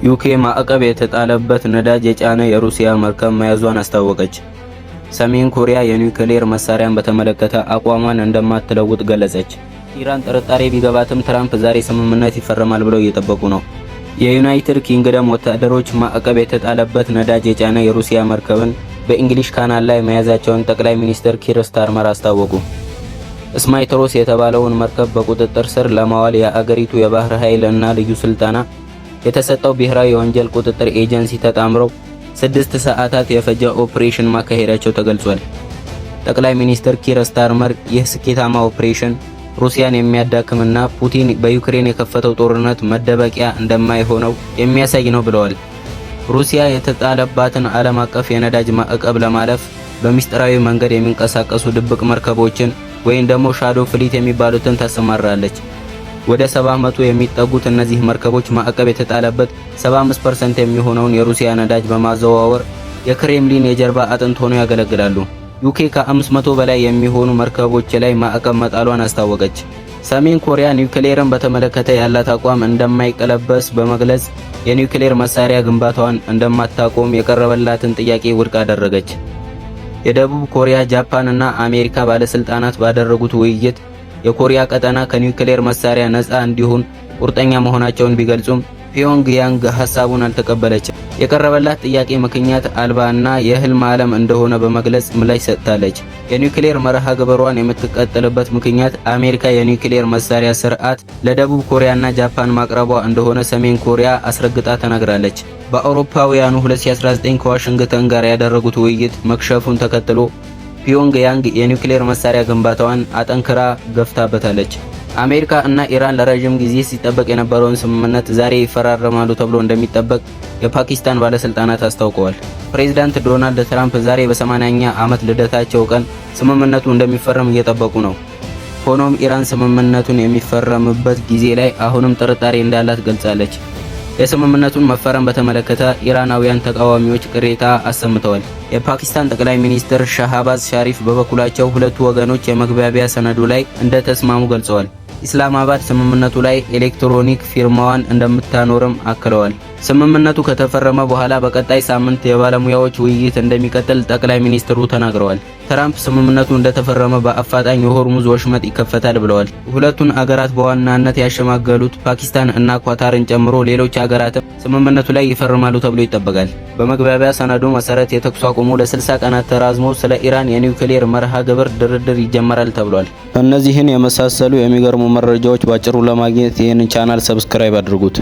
ዩኬ ማዕቀብ የተጣለበት ነዳጅ የጫነ የሩሲያ መርከብ መያዟን አስታወቀች። ሰሜን ኮሪያ የኒውክሌር መሳሪያን በተመለከተ አቋሟን እንደማትለውጥ ገለጸች። ኢራን ጥርጣሬ ቢገባትም ትራምፕ ዛሬ ስምምነት ይፈረማል ብለው እየጠበቁ ነው። የዩናይትድ ኪንግደም ወታደሮች ማዕቀብ የተጣለበት ነዳጅ የጫነ የሩሲያ መርከብን በ English Canal ላይ መያዛቸውን ጠቅላይ ሚኒስትር ኪር ስታርመር አስታወቁ። ስማይትሮስ የተባለውን መርከብ በቁጥጥር ስር ለማዋል የአገሪቱ የባህር ኃይል እና ልዩ ስልጠና የተሰጠው ብሔራዊ የወንጀል ቁጥጥር ኤጀንሲ ተጣምረው 6 ሰዓታት የፈጀ ኦፕሬሽን ማካሄዳቸው ተገልጿል። ጠቅላይ ሚኒስትር ኪር ስታርመር ይህ ስኬታማ ኦፕሬሽን ሩሲያን የሚያዳክምና ፑቲን በዩክሬን የከፈተው ጦርነት መደበቂያ እንደማይሆነው የሚያሳይ ነው ብለዋል። ሩሲያ የተጣለባትን ዓለም አቀፍ የነዳጅ ማዕቀብ ለማለፍ በሚስጥራዊ መንገድ የሚንቀሳቀሱ ድብቅ መርከቦችን ወይም ደግሞ shadow fleet የሚባሉትን ታሰማራለች። ወደ 700 የሚጠጉት እነዚህ መርከቦች ማዕቀብ የተጣለበት 75% የሚሆነውን የሩሲያ ነዳጅ በማዘዋወር የክሬምሊን የጀርባ አጥንት ሆነው ያገለግላሉ። ዩኬ ከ500 በላይ የሚሆኑ መርከቦች ላይ ማዕቀብ መጣሏን አስታወቀች። ሰሜን ኮሪያ ኒውክሌርን በተመለከተ ያላት አቋም እንደማይቀለበስ በመግለጽ የኒውክሌር መሳሪያ ግንባታዋን እንደማታቆም የቀረበላትን ጥያቄ ውድቅ አደረገች። የደቡብ ኮሪያ፣ ጃፓን እና አሜሪካ ባለስልጣናት ባደረጉት ውይይት የኮሪያ ቀጠና ከኒውክሌር መሳሪያ ነፃ እንዲሆን ቁርጠኛ መሆናቸውን ቢገልጹም ፒዮንግያንግ ሀሳቡን አልተቀበለችም። የቀረበላት ጥያቄ ምክንያት አልባና የህልም ዓለም እንደሆነ በመግለጽ ምላሽ ሰጥታለች። የኒውክሌር መርሃ ግብሯን የምትቀጥልበት ምክንያት አሜሪካ የኒውክሌር መሳሪያ ስርዓት ለደቡብ ኮሪያና ጃፓን ማቅረቧ እንደሆነ ሰሜን ኮሪያ አስረግጣ ተናግራለች። በአውሮፓውያኑ 2019 ከዋሽንግተን ጋር ያደረጉት ውይይት መክሸፉን ተከትሎ ፒዮንግያንግ የኒውክሌር መሳሪያ ግንባታዋን አጠንክራ ገፍታበታለች። አሜሪካ እና ኢራን ለረጅም ጊዜ ሲጠበቅ የነበረውን ስምምነት ዛሬ ይፈራረማሉ ተብሎ እንደሚጠበቅ የፓኪስታን ባለስልጣናት አስታውቀዋል። ፕሬዚዳንት ዶናልድ ትራምፕ ዛሬ በ80ኛ ዓመት ልደታቸው ቀን ስምምነቱ እንደሚፈረም እየጠበቁ ነው። ሆኖም ኢራን ስምምነቱን የሚፈረምበት ጊዜ ላይ አሁንም ጥርጣሬ እንዳላት ገልጻለች። የስምምነቱን መፈረም በተመለከተ ኢራናውያን ተቃዋሚዎች ቅሬታ አሰምተዋል። የፓኪስታን ጠቅላይ ሚኒስትር ሻህባዝ ሻሪፍ በበኩላቸው ሁለቱ ወገኖች የመግባቢያ ሰነዱ ላይ እንደተስማሙ ገልጸዋል። ኢስላማባድ ስምምነቱ ላይ ኤሌክትሮኒክ ፊርማዋን እንደምታኖርም አክለዋል። ስምምነቱ ከተፈረመ በኋላ በቀጣይ ሳምንት የባለሙያዎች ውይይት እንደሚቀጥል ጠቅላይ ሚኒስትሩ ተናግረዋል። ትራምፕ ስምምነቱ እንደተፈረመ በአፋጣኝ የሆርሙዝ ወሽመጥ ይከፈታል ብለዋል። ሁለቱን አገራት በዋናነት ያሸማገሉት ፓኪስታን እና ኳታርን ጨምሮ ሌሎች አገራትም ስምምነቱ ላይ ይፈርማሉ ተብሎ ይጠበቃል። በመግባቢያ ሰነዱ መሰረት የተኩስ አቁሙ ለ60 ቀናት ተራዝሞ ስለ ኢራን የኒውክሌር መርሃ ግብር ድርድር ይጀመራል ተብሏል። እነዚህን የመሳሰሉ የሚገርሙ መረጃዎች ባጭሩ ለማግኘት ይህንን ቻናል subscribe አድርጉት።